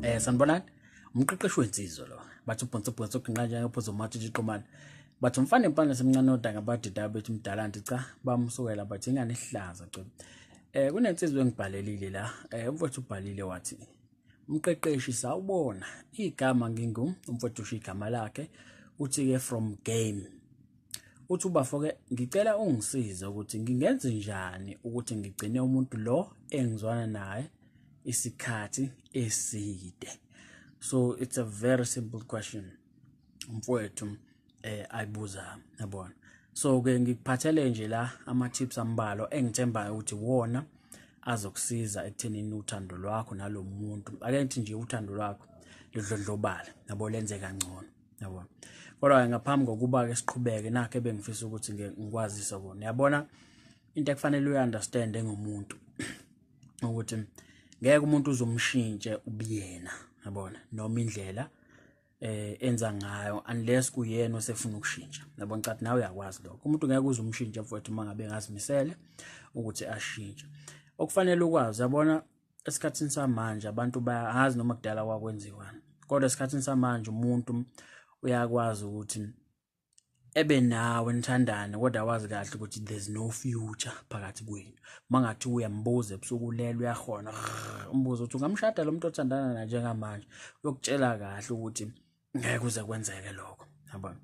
Sanibonani. Umqeqeshi wensizwa lo. Bathi ubhonso bhonso uginqa njengephuzo umatshitshi iqhumane. Bathi umfana impana semncane odanga badida bethi umdala nti cha bamsukela bathi ingane ihlaza cha. Kunensizwa engibhalelile la. Umfowethu ubhalile wathi umqeqeshi sawubona igama ngingu umfowethu usho igama lakhe uthi ke from game. Uthi ubafo ke ngicela ungisize ukuthi ngingenze njani ukuthi ngigcine umuntu lo engizwana naye isikhathi eside. So it's a very simple question umfowethu ayibuza yabona. So ke ngikuphathele nje la ama tips ambalwa engithembayo ukuthi wona azokusiza ekuthenini uthando lwakho nalomuntu, ake ngithi nje uthando lwakho lidlondlobala yabo, lenze kangcono yabo. Kodwa ngaphambi kokuba ke siqhubeke nakho ebengifisa ukuthi ngikwazise kona, yabona into ekufanele uyi-understand engumuntu ukuthi ngeke umuntu uzomshintshe ubuyena yabona, noma indlela enza ngayo unless kuyena osefuna ukushintsha yabona. Ngicathi nawe uyakwazi lokho, umuntu ngeke uzumshintshe mfowethu uma ngabe engazimisele ukuthi ashintshe. Okufanele ukwazi yabona, esikhathini samanje abantu bayazi noma kudala kwakwenziwani, kodwa esikhathini samanje umuntu uyakwazi ukuthi ebe nawe nithandane kodwa wazi kahle ukuthi there's no future phakathi kwenu. Mangathi uyambuza ebusuku ulele uyahona, umbuzo uthi ungamshada lo muntu othandana naye njengamanje, uyokutshela kahle ukuthi ngeke kuze kwenzeke lokho yabona.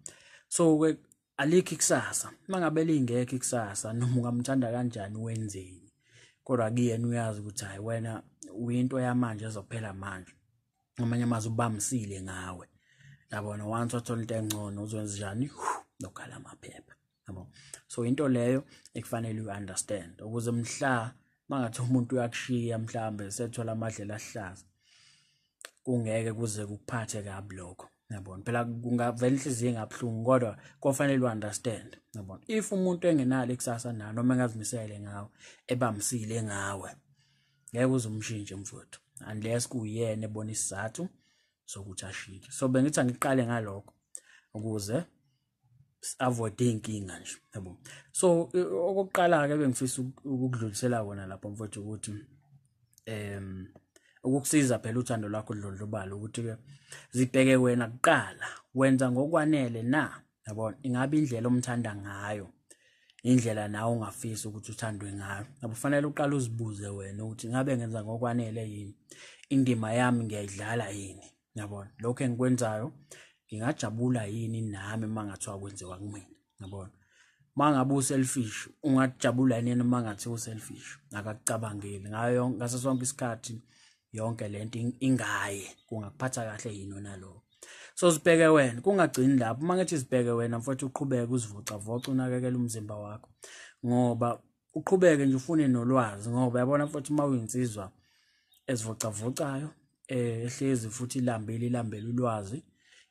So ke alikho ikusasa, mangabe lingekho ikusasa noma ungamthanda kanjani wenzeni, kodwa kuyena uyazi ukuthi hayi wena uyinto yamanje ezophela manje, ngamanye amazwi ubamsile ngawe yabona. Once wathola into engcono uzokwenza njani, lokhala amaphepha yabo. So into leyo ekufanele uyi-understand ukuze mhla mangathi umuntu uyakushiya mhlambe sethola amadlela ahlaza kungeke kuze kukuphathe kabi lokho yabona. Phela kungavela inhliziyo engabuhlungu, kodwa kufanele u-understand yabona. If umuntu engenalo ikusasa nawe noma engazimisele ngawe ebamsile ngawe, ngeke uze umshintshe mfowethu unless kuyena ebona isizathu sokuthi ashintshe. So bengithi angiqale ngalokho ukuze avoid inkinga nje yabo. So okokuqala ke bengifisa ukudlulisela kona lapho mfowethu ukuthi ukukusiza phela uthando lwakho lidlondlobala ukuthi ke zibheke wena kuqala, wenza ngokwanele na yabona. Ingabe indlela omthanda ngayo indlela nawe ongafisa ukuthi uthandwe ngayo yabo. Kufanele uqale uzibuze wena ukuthi ngabe ngenza ngokwanele yini, indima yami ngiyayidlala yini yabona, lokho engikwenzayo ngingajabula yini nami mangathiwa kwenziwa kumina yabona. Mangabe uselfish ungajabula yini mangathi uselfish, akakucabangeli ngayo ngaso sonke isikhathi yonke lento ingaye, kungakuphatha kahle yini nalokho. So zibheke wena, kungagcini lapho. Uma ngithi zibheke wena mfowethu, uqhubeke uzivocavoca unakekele umzimba wakho, ngoba uqhubeke nje ufune nolwazi, ngoba yabona mfowethu uma uyinsizwa ezivocavocayo ehlezi futhi ilambile ilambele ulwazi,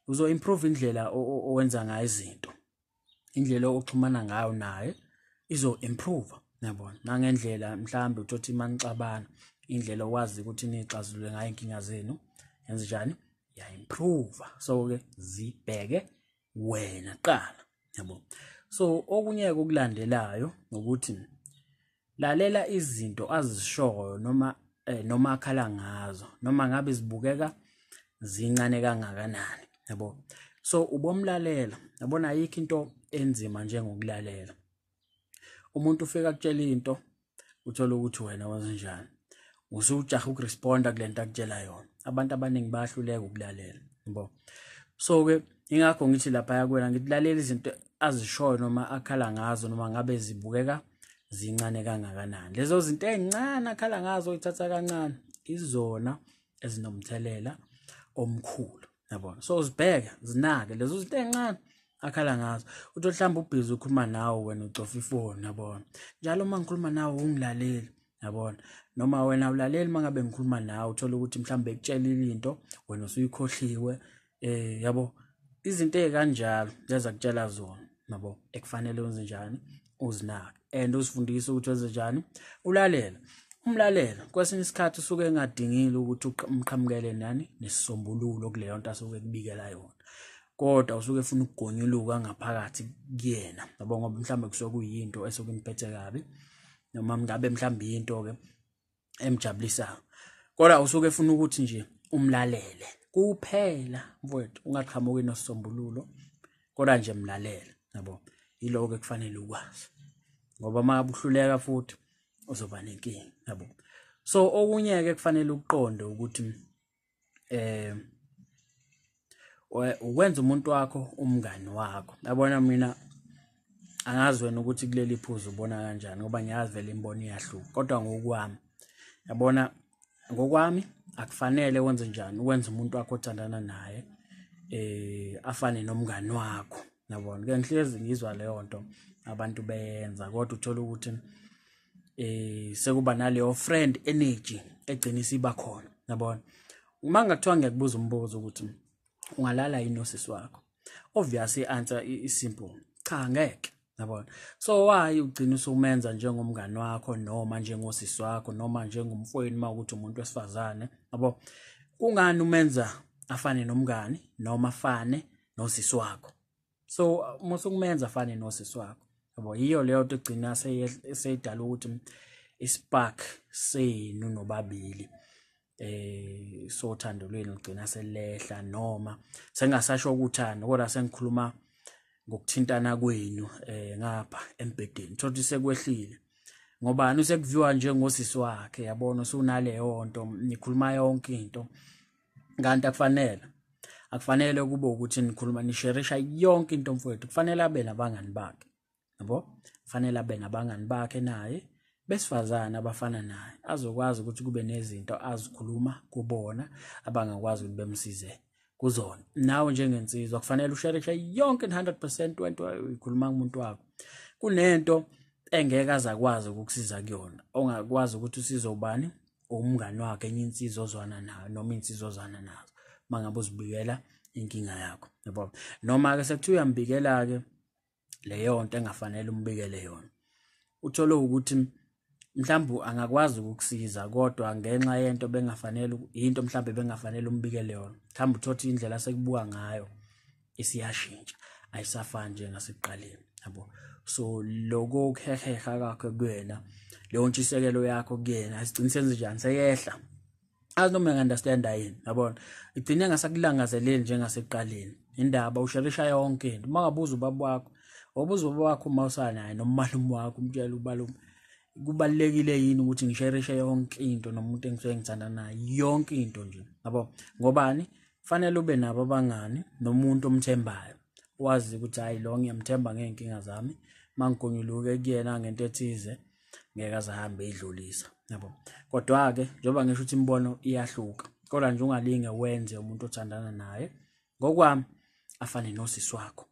uzo improve indlela owenza ngayo izinto, indlela oxhumana ngayo naye izo improve yabona, nangendlela mhlambe uthothi manixabana indlela okwazi ukuthi nixazulule ngayo inkinga zenu yenze njani, ya improve. So ke zibheke wena qala yabo. So okunye okulandelayo ukuthi lalela izinto azishoyo noma noma akhala ngazo noma ngabe zibukeka zincane kangakanani yabo. So ubomlalela yabona, ayikho into enzima njengokulalela. Umuntu ufika akutshela into uthola ukuthi wena wazenjani, usujaha ukuresponda kulento akutshela yona. Abantu abaningi bayahluleka ukulalela yabo. So ke ingakho ngithi lapha kuwena ngithi lalela izinto azishoyo noma akhala ngazo noma ngabe zibukeka zincane kangakanani. Lezo zinto ezincane akhala ngazo uyithatha kancane izona ezinomthelela omkhulu yabona. So zibheke zinake lezo zinto ezincane akhala ngazo. Uthi mhlawumbe ubhizi ukhuluma nawe wena ucofa ifoni yabona, njalo uma ngikhuluma nawe ungilaleli yabona, noma wena ulaleli mangabe ngikhuluma nawe uthola ukuthi mhlawumbe ekutshelile into wena usuyikhohliwe yabo. Izinto ezikanjalo leza kutshela zona yabo, ekufanele wenze njani uzinake and uzifundise ukuthi wenze njani ulalela. Umlalela kwesinye isikhathi usuke engadingile ukuthi umqhamukele nani nesisombululo kuleyo nto asuke ekubikela yona, kodwa usuke efuna ukugonyuluka ngaphakathi kuyena yabo, ngoba mhlawumbe kusuke kuyinto esuke imphethe kabi noma ngabe mhlawumbe into ke emjabulisayo. Kodwa usuke efuna ukuthi nje umlalele kuphela mfowethu, ungaqhamuki nesisombululo, kodwa nje mlalele, yabo. Yiloko ekufanele ukwazi, ngoba uma uhluleka futhi uzoba nenkinga, yabo. So okunye ke kufanele ukuqonde ukuthi ukwenza umuntu wakho umngani wakho. Yabona mina angazi wena ukuthi kuleli phuzu ubona kanjani, ngoba ngiyazi vele imbono iyahluka, kodwa ngokwami, yabona ngokwami akufanele wenze njani, ukwenza umuntu wakho othandana naye afane nomngani wakho, yabona. Ke ngihlezi ngizwa leyo nto abantu beyenza, kodwa uthola ukuthi sekuba naleyo friend energy egcina isiba khona, yabona. Uma ngathiwa ngiyakubuza umbuzo ukuthi ungalala yini nosisi wakho, obviously i-answer i-simple, cha ngeke, yabona. So why ugcina usumenza njengomngani wakho noma njengosisi wakho noma njengomfowenu uma ukuthi umuntu wesifazane, yabo? Kungani umenza afane nomngani noma afane nosisi wakho? So musukumenza afane nosisi wakho, yabo, yiyo leyo nto egcina seyidala ukuthi ispark senu nobabili sothando lwenu ligcina selehla, noma sengasasho ukuthanda kodwa sengikhuluma ngokuthintana kwenu ngapha embhedeni, thothi sekwehlile, ngoba usekuviwa njengosisi wakhe, yabona, usunaleyo nto, nikhuluma yonke into. Kanti akufanele kube ukuthi nikhuluma nisherisha yonke into mfowethu. Kufanele abe nabangani bakhe, yabo, kufanele abe nabangani bakhe naye besifazane abafana naye, azokwazi ukuthi kube nezinto azikhuluma kubona abangakwazi ukuthi bemsize kuzona. Nawe njengensizwa kufanele usherishe yonke 100% wento uyikhuluma kumuntu wakho. Kunento engeke azakwazi ukukusiza kuyona, ongakwazi ukuthi usize ubani, umngani wakhe, enye insizwa ozwana nayo noma insizwa ozwana nazo, mangabe uzibikela inkinga yakho, yabo. Noma ke sekuthiwa uyambikela ke leyo nto engafanele umbikele yona, uthole ukuthi mhlawumbe angakwazi ukukusiza, kodwa ngenxa yento bengafanele, into mhlawumbe bengafanele umbikele yona, mhlawumbe uthothi indlela asekubuka ngayo isiyashintsha, ayisafani njengasekuqaleni, yabo. So lokho kuheheha kwakhe kuyena, leyo ntshisekelo yakho kuyena asigcine senze njani, seyehla. Azi noma ngi-understand yini, yabona, igcine engasakulangazeleli njengasekuqaleni. Indaba usherisha yonke into. Uma ngabuza ubaba wakho, wabuza ubaba wakho uma usanaye noma umalume wakho, umtshela ubalume, kubalulekile yini ukuthi ngisherishe yonke into nomuntu engisuke ngithanda naye, yonke into nje, yabo. Ngobani? Kufanele ube nabo abangani nomuntu omthembayo, wazi ukuthi hayi lo ngiyamthemba ngey'nkinga zami, mangigonyuluke kuyena ngento ethize ngeke azahambe idlulisa, yabo. Kodwa ke njengoba ngisho ukuthi imibono iyahluka, kodwa nje ungalinge wenze umuntu othandana naye ngokwami afane nosisi wakho.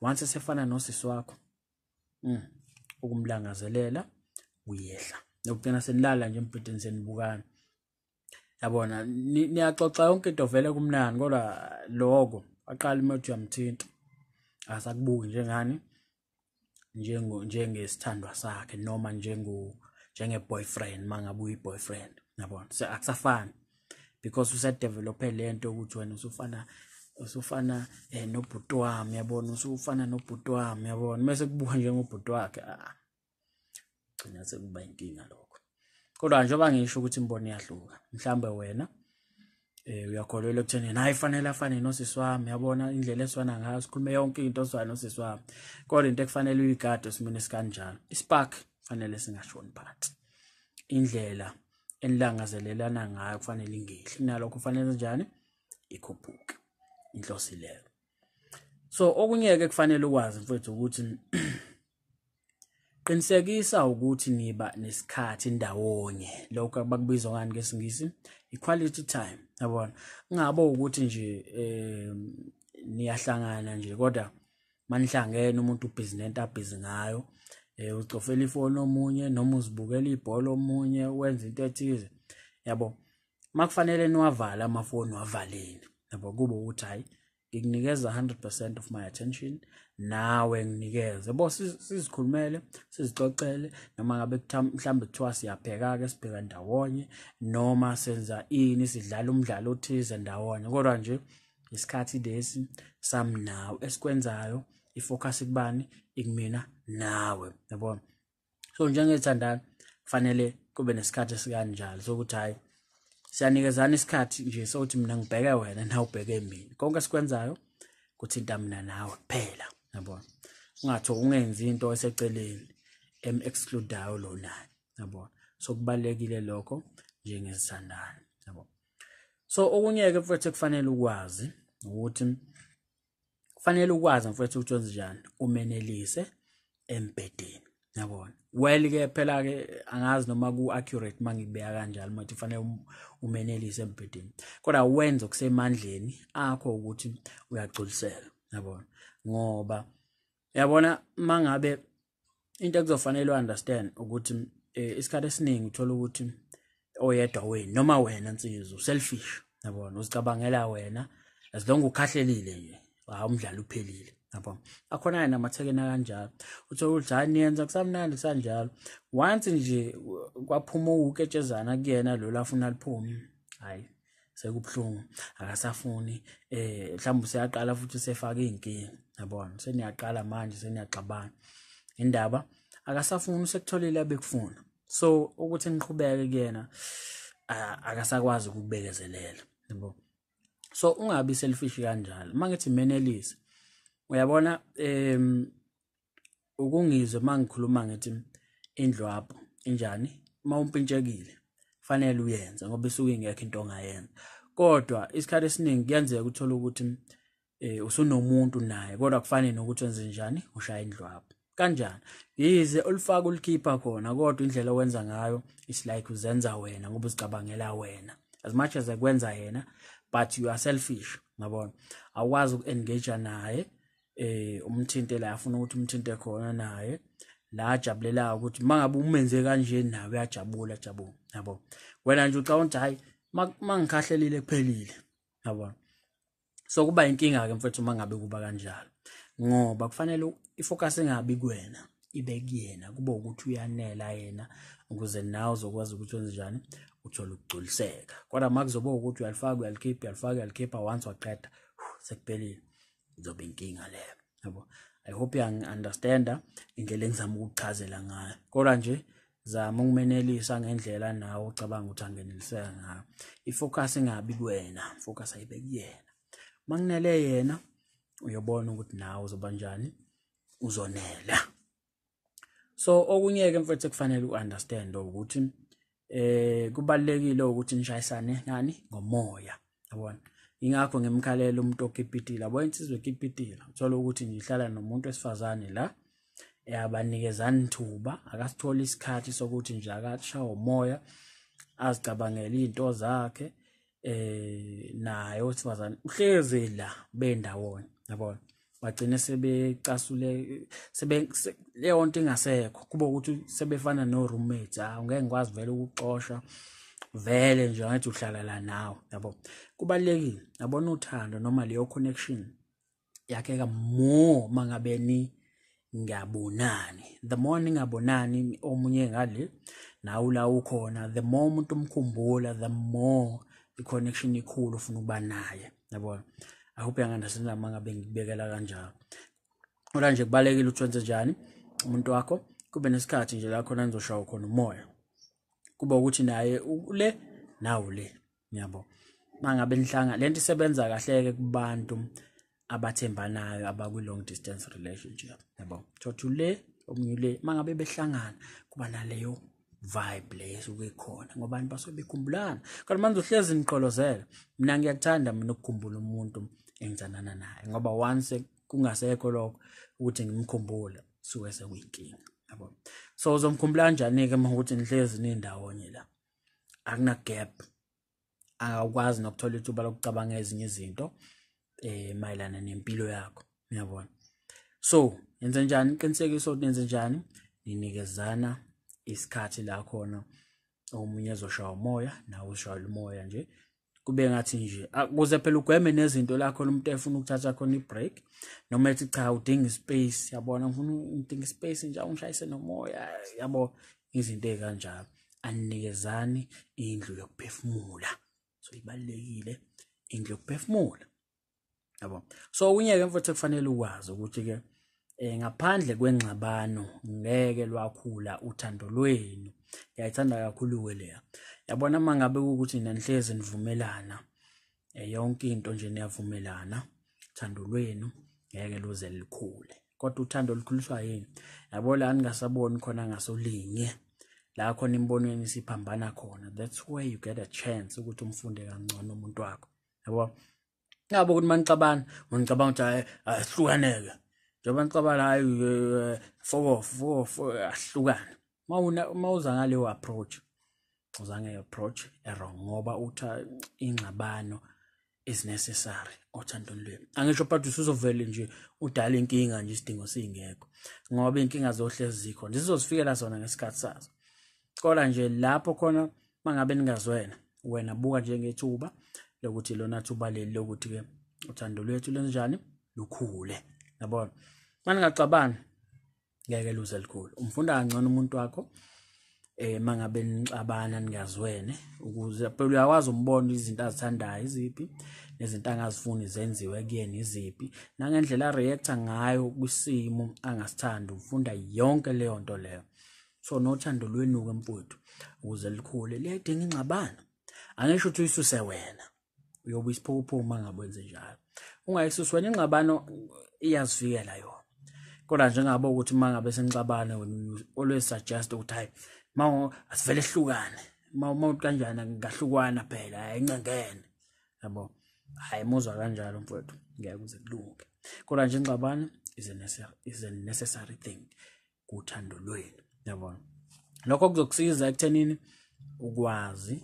Once esefana nosisi wakho, ukumlangazelela uyehla, nokugcina senilala nje embhedeni senibukana, yabona, niyaxoxa yonke into vele kumnandi, kodwa lokho aqala umuntu uyamthinta asakubuki njengani, njengesithandwa sakhe noma njenge boyfriend, mangabe uyi boyfriend, yabona. Akusafani because usedevelope lento ukuthi wena usufana nobhuti wami, yabona, usufana nobhuti wami, yabona, mase kubuka njengobhuti wakhe, gcina sekuba inkinga lokho. Kodwa njengoba ngisho ukuthi imbono iyahluka, mhlambe wena uyakholelwa ekutheni naye fanele afane nosisi wami, yabona, indlela esifana ngayo, sikhulume yonke into osifana nosisi wami. Kodwa into ekufanele uyigade esimeni esikanjalo, ispark fanele singashoni phansi, indlela enilangazelelana ngayo kufanele ingehli, kunalokho kufanele njani, ikhuphuke, inhloso leyo. So okunye ke kufanele ukwazi mfowethu ukuthi qinisekisa ukuthi niba nesikhathi ndawonye, lokho abakubiza ngani ngesingisi i-quality time, yabona. Kungabe ukuthi nje niyahlangana nje, kodwa manihlangene umuntu ubhizi nento abhizi ngayo, ucofela ifoni omunye noma uzibukela ibhola omunye, wenza into ethize, yabo. Makufanele niwavale amafoni, wavaleni, yabo, kube ukuthi hayi ngikunikeza 100% of my attention, nawe nginikeze, yabo, sizikhulumele, sizixoxele, noma ngabe mhlambe kuthiwa siyapheka ke sibheka ndawonye, noma senza ini, sidlala umdlalo othize ndawonye, kodwa nje isikhathi lesi sami nawe esikwenzayo, ifocus kubani, ikumina nawe, yabo. So njengethandana kufanele kube nesikhathi esikanjalo sokuthi hayi Siyanikezana isikhathi nje sokuthi mina ngibheke wena nawe ubheke mina. Konke esikwenzayo kuthinta mina nawe kuphela, yabona. Ungathi ungenzi into eseceleni em-excludayo lo naye, yabona. So kubalulekile lokho njengezithandani, yabo. So okunye-ke mfethu ekufanele ukwazi ukuthi kufanele ukwazi mfethu ukuthi wenze njani umenelise embhedeni, yabona. Well ke phela ke angazi noma ku accurate mangibeka kanjalo manje kufanele umenelise embhedeni, kodwa wenze okusemandleni akho ukuthi uyagculiseka, yabona. Ngoba yabona mangabe into ekuzofanele u-understand ukuthi isikhathi esiningi uthola ukuthi oyedwa wena noma wena nsizwa selfish, yabona, uzicabangela wena as long ukhahlelile nje hayi umdlalo uphelile, yabo. Akhona namathekena kanjalo, uthola ukuthi hayi niyenza kusamnandi kusanjalo, once nje kwaphuma uketshezana kuyena lo lafuna liphume, hayi sekubuhlungu, akasafuni mhlawumbe useyaqala futhi usefaka iy'nkinga, yabona. Seniyaqala manje seniyaxabana indaba, akasafuni, usekutholile abekufuna. So ukuthi niqhubeke kuyena akasakwazi ukukubekezelela, yabo. So ungabi selfish kanjalo. Mangithi menelise, uyabona, ukungizwe mangikhuluma ngithi indlwapho injani, mawumpintshekile fanele uyenze ngoba isuke ingekho into ongayenza. Kodwa isikhathi esiningi kuyenzeka uthola ukuthi usunomuntu naye, kodwa kufanele nokuthi wenze njani, ushaya indlwapho kanjani, yize olufaka ulikhipha khona, kodwa indlela owenza ngayo is like uzenza wena ngoba uzicabangela wena as much as ekwenza yena, but you are selfish, ngabona. Awukwazi uku-engage naye, umthinte la afuna ukuthi umthinte khona naye la ajabulelayo ukuthi mangabe umenze kanje nawe uyajabula, jabula, yabo. Wena nje ucabanga ukuthi hayi mangikhahlelile kuphelile, yabo. So kuba inkinga ke mfethu mangabe kuba kanjalo, ngoba kufanele ifocus ingabi kuwena, ibe kuyena, kube ukuthi uyanela yena ukuze nawe uzokwazi ukuthi wenze njani uthole ukugculiseka. Kodwa makuzoba ukuthi uyalifaka uyalikhipha, uyalifaka uyalikhipha, once waqeda sekuphelile, izoba inkinga leyo, yabo. I hope uyangi-understanda indlela engizama ukukuchazela ngayo, kodwa nje zama ukumenelisa ngendlela nawe ocabanga ukuthi angeneliseka ngayo. Ifocus ingabi kuwena, focus ayibe kuyena. Makunele yena uyobona ukuthi nawe uzoba njani, uzonela. So okunye ke mfethu ekufanele u-understand ukuthi kubalulekile ukuthi nishayisane ngani ngomoya, yabona. Ingakho ngimkhalela umuntu okipitile, yabo, insizwa ekipitile, uthola ukuthi nje ihlala nomuntu wesifazane la, abanikezani thuba, akasitholi isikhathi sokuthi nje akashawe umoya azicabangele izinto zakhe, naye owesifazane uhlezi la bendawonye, yabona. Bagcine sebecasule sebe leyo nto ingasekho, kuba ukuthi sebefana no roommates, ngeke ngikwazi vele ukuxosha vele nje ngathi uhlala la nawe, yabo. Kubalulekile, yabona, uthando noma leyo connection yakheka more mangabe ni ngiyabonani. The more ningabonani omunye ngale nawe la ukhona, the more umuntu umkhumbula, the more i-connection ikhulu ufuna ukuba naye, yabona. I hope uyangi-understand mangabe ngikubekela kanjalo. Kodwa nje kubalulekile ukuthi wenze njani umuntu wakho kube nesikhathi nje la khona nizoshawa khona umoya, kuba ukuthi naye ule nawe le, yabo. Mangabe nihlanga lento isebenza kahle ke kubantu abathembanayo abakwi long distance relationship, yabo. Thothi le omunye le mangabe behlangana kuba naleyo vibe le esuke ikhona ngoba abantu basuke bekhumbulana. Kodwa manje uhlezi niqolozela, mina ngiyakuthanda mina ukukhumbula umuntu engithandana naye, ngoba once kungasekho lokho ukuthi ngimkhumbule suke sekuyinkinga, yabo. So uzomkhumbula kanjani ke uma ukuthi nihlezi nindawonye la, akuna gap, akakwazi nokuthola ithuba lokucabanga ezinye izinto mayelana nempilo yakho, uyabona. So yenze njani, qinisekisa ukuthi nenze njani, ninikezana isikhathi la khona omunye ezoshaya umoya nawe ushaya umoya nje, kube ngathi nje kuze phela ugweme nezinto la khona umuntu efuna ukuthatha khona i-break, noma ethi cha udinga ispace, yabona, ngifuna ngidinga ispace nje ungishayise nomoya, yabo, izinto ezikanjalo. Aninikezani indlu yokuphefumula, so ibalulekile indlu yokuphefumula, yabo. So okunye ke mfethu kufanele ukwazi ukuthi ke ngaphandle kwengxabano ngeke lwakhula uthando lwenu. Ngiyayithanda kakhulu-ke leya. Yabona uma ngabe kuwukuthi nanihlezi nivumelana, yonke into nje niyavumelana, uthando lwenu ngeke luze lukhule. Kodwa uthando lukhuliswa yini? Yabo la ningasaboni khona ngasolinye, la khona imibonweni isiphambana khona. That's where you get a chance ukuthi umfunde kangcono umuntu wakho. Yabo? Ngabo ukuthi manixabana, unicabanga ukuthi hayi ahlukaneke. Njengoba nixabana hayi four ahlukane. Mawuza ngaleyo approach, uza nge-approach e-wrong ngoba utha ingxabano is necessary othandweni lwenu. Angisho but usuzovele nje udala inkinga nje isidingo singekho, ngoba inkinga zohlezi zikhona, zizozifikela zona ngesikhathi sazo. Kodwa nje lapho khona mangabe ningazwena, wena buka njengethuba lokuthi lona thuba leli lokuthi ke uthando lwethu lenjani lukhule. Yabona, maningacabani ngeke luze likhule. Umfunda kangcono umuntu wakho mangabe nixabana ningazwene, ukuze phela uyakwazi umbona izinto azithandayo iziphi nezinto angazifuni zenziwe kuyena iziphi, nangendlela areacta ngayo kwisimo angasithandi. Ufunda yonke leyo nto leyo. So nothando lwenu-ke mfowethu ukuze likhule liyayidinga ingxabano. Angisho ukuthi uyisuse wena, uyobe isiphukuphuku uma ngabe wenze njalo. Ungayisusi wena, ingxabano iyazifikela yona. Kodwa njengabe ukuthi uma ngabe senixabana wena always suggest ukuthi hayi ma asivele ehlukane, ma kanjani ngahlukwana phela, hayi incengene. Yabo, hayi muzwa kanjalo mfowethu, ngeke kuze kulunge. Kodwa nje ingxabano is a necessary thing kuthando lwenu. Yabona, lokho kuzokusiza ekuthenini ukwazi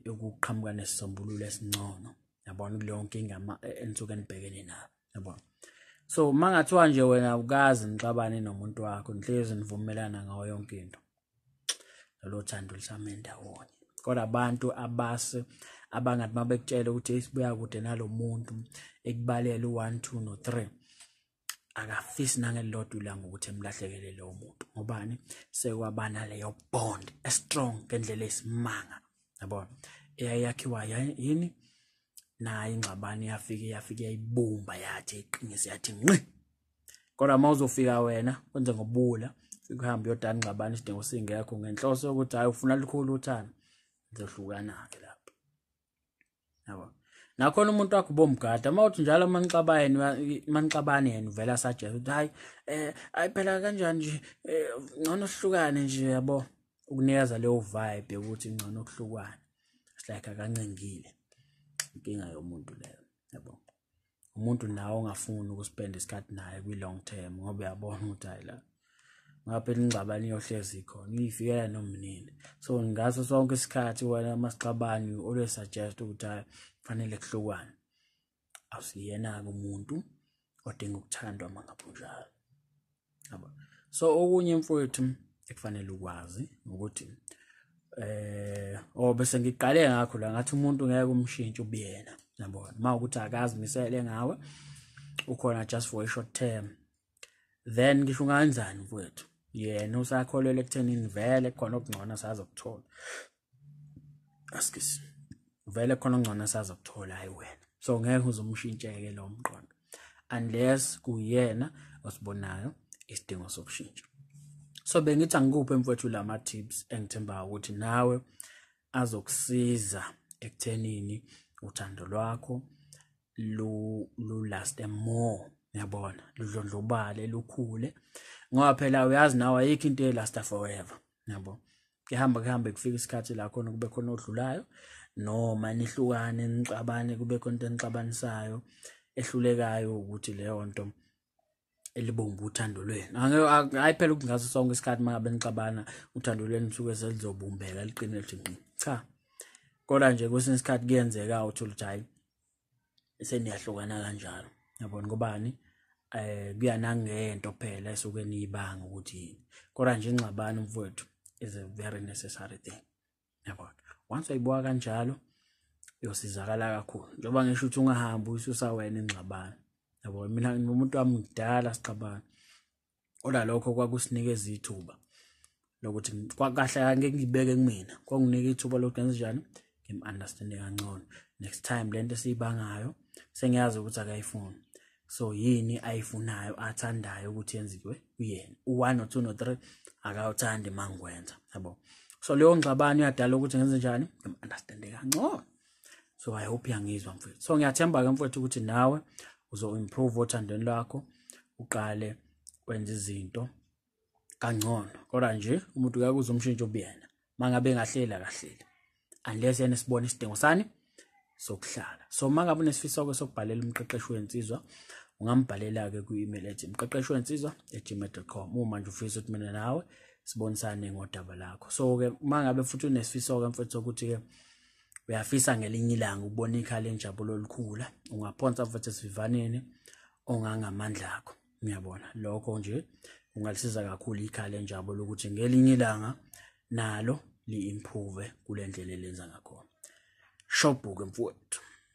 ukuqhamuka nesisombululo esingcono, yabona, kuleyo nkinga enisuke nibhekene nayo. Yabona, so mangathiwa nje wena awukazi nixabane nomuntu wakho, nihlezi nivumelana ngayo yonke into, lolo thando lisame ndawonye. Kodwa abantu abase abangathi mabekutshela ukuthi sibuya kude nalo muntu, ekubalela u1 2 no 3, akafisi nangelilodwa ilanga ukuthi emlahlekele lowo muntu. Ngobani? Sekwabana leyo bond strong ngendlela esimanga. Yabona, eyayakhiwa yini? Nayo ingxabano yafika yayibumba, yathi iqinise, yathi ngqi. Kodwa mawuzofika wena wenze ngobula, uhambe uyodala ingxabano isidingo singekho, ngenhloso yokuthi hayi ufuna likhulu uthando, nizohlukana-ke lapho. Yabo, nakhona umuntu wakho bomgada uma uthi njalo manixabane yena uvela suggest ukuthi hayi hayi phela kanjani nje, ngcono sihlukane nje. Yabo, ukunikeza leyo vibe yokuthi ngcono kuhlukane, it's like akancengile. Inkinga yomuntu leyo. Yabo, umuntu nawe ongafuni ukuspend isikhathi naye kwi-long term, ngoba uyabona ukuthi hayi la ngaphela ingxabano iyohlezi ikhona, iyifikela noma nini. So ngaso sonke isikhathi wena masixabane you always suggest ukuthi hayi kufanele kuhlukane. Awusiyena-ke umuntu odinga ukuthandwa uma ngabe unjalo. Yabo, so okunye mfowethu ekufanele ukwazi ukuthi bese ngiqale ngakho la ngathi umuntu ngeke umshintshe ubuyena. Yabona, uma ukuthi akazimisele ngawe, ukhona just for a short term, then ngisho ungenzani mfowethu, yena usakholelwa ekuthenini vele khona okungcono asazokuthola. Askis, vele khona okungcono asazokuthola, hayi wena. So ngeke uzumshintsheke lo mqondo unless kuyena osibonayo isidingo sokushintsha. So bengithi angikuphe mfowethu lama tips engithemba ukuthi nawe azokusiza ekuthenini uthando lwakho lu last more. Yabona, ludlondlobale, lukhule, ngoba phela uyazi nawe ayikho into elasta forever. Yabo, kuhamba kuhambe kufika isikhathi la khona kube khona odlulayo, noma nihlukane nixabane, kube khona into enixabanisayo ehlulekayo ukuthi leyo nto elibomba uthando lwenu. Hayi phela ukuthi ngaso sonke isikhathi mangabe nixabana uthando lwenu lusuke selizobumbeka liqine lithi ngqi. Cha, kodwa nje kwesinye isikhathi kuyenzeka uthola ukuthi hayi seniyahlukana kanjalo. Yabona, ngobani? Kuya nangento phela esuke niyibanga ukuthi yini. Kodwa nje ingxabano mfowethu is a very necessary thing. Yabona, once wayibuka kanjalo uyosizakala kakhulu. Njengoba ngisho ukuthi ungahambi uyisusa wena ingxabano. Yabo, mina nomuntu wami kudala sixabana, kodwa lokho kwakusinikeza ithuba lokuthi kahle angeke ngibeke kumina, kwakunginika ithuba lokuthi ngenze njani ngim-understande kangcono. Next time lento esiyibangayo sengiyazi ukuthi akayifuni, so yini ayifunayo athandayo ukuthi yenziwe kuyena, u-1 no 2 no 3. Akawuthandi mangikwenza, yabo. So leyo ngxabano iyadala ukuthi ngenze njani, ngim-understande kangcono. So I hope uyangizwa mfowethu. So ngiyathemba-ke mfowethu ukuthi nawe uzo-improve othandweni lwakho, uqale wenze izinto kangcono. Kodwa nje umuntu uyakuza umshintsho ubuyena mangabe engahleli akahleli, unless yena sibone isidingo sani sokuhlala. So mangabe unesifiso-ke sokubhalela umqeqeshi wensizwa, ungambhalela-ke kwi-email ethi mqeqeshi wensizwa@gmail.com uma nje ufisa ukuthi mina nawe sibonisane ngodaba lakho. So-ke uma ngabe futhi unesifiso-ke mfethu sokuthi-ke uyafisa ngelinye ilanga ukubona ikhaya lenjabulo likhula, ungaphonsa mfethu esivivaneni ongangamandla akho. Ngiyabona lokho nje kungalisiza kakhulu ikhaya lenjabulo ukuthi ngelinye ilanga nalo li-improve kule ndlela elenza ngakhona. Shobhuke mfowethu.